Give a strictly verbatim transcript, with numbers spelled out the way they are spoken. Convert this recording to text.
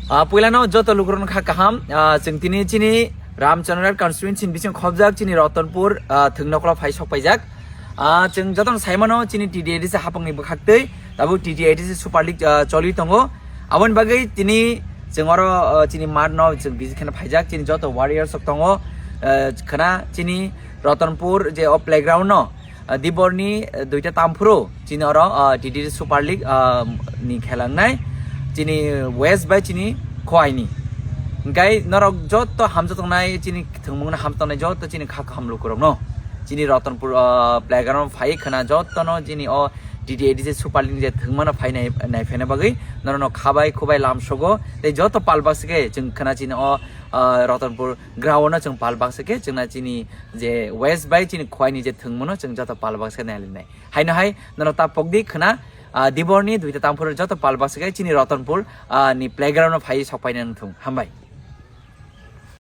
Ah, puilano joto lukurokno kha kaham. Ah, chwng tini chini Ramchandra constituency ni bising khobjak chini Ratanpur, ah, thwngnokhla phai sokpaijak. Ah, chwng jotono saimano chini T T A D C hapangni bwkhaktwi tabuk T T A D C Super League, ah, choli tongo. Aboni bagwi tini chwng oro, ah, chini mat no chwng visit kheno phaijak, chini joto warriors rok tongo. Ah, khwna chini Ratanpur je o playground no, ah, diborni, ah, duita tamphuru chini oro, ah, T T A D C Super League, ah, ni khela wngnai chini West bai chini Khowai ni. Hingkai norok joto hamjak tongnai, chini thwngmung no hamjak tongnai joto chini kha kaham lukurok no chini Ratanpur, ah, playground phai khwna joto no chini o T T A D C Super League je thwngmano phai nai, nai phaina bagwi norokno khabai khubai lamsogo tei joto palbak se khe chwng khwna chini o, ah, Ratanpur ground no chwng palbak se khe chwngna chini je West bai chini Khowai ni je thwngmano chwng joto palbak se nai nai. Haino hai norok ta pokdi khwna, ah, diborni duita tamphuru joto palbak se khe chini Ratanpur, ah, ni playground no phai sokpaina wngthung. Hambai.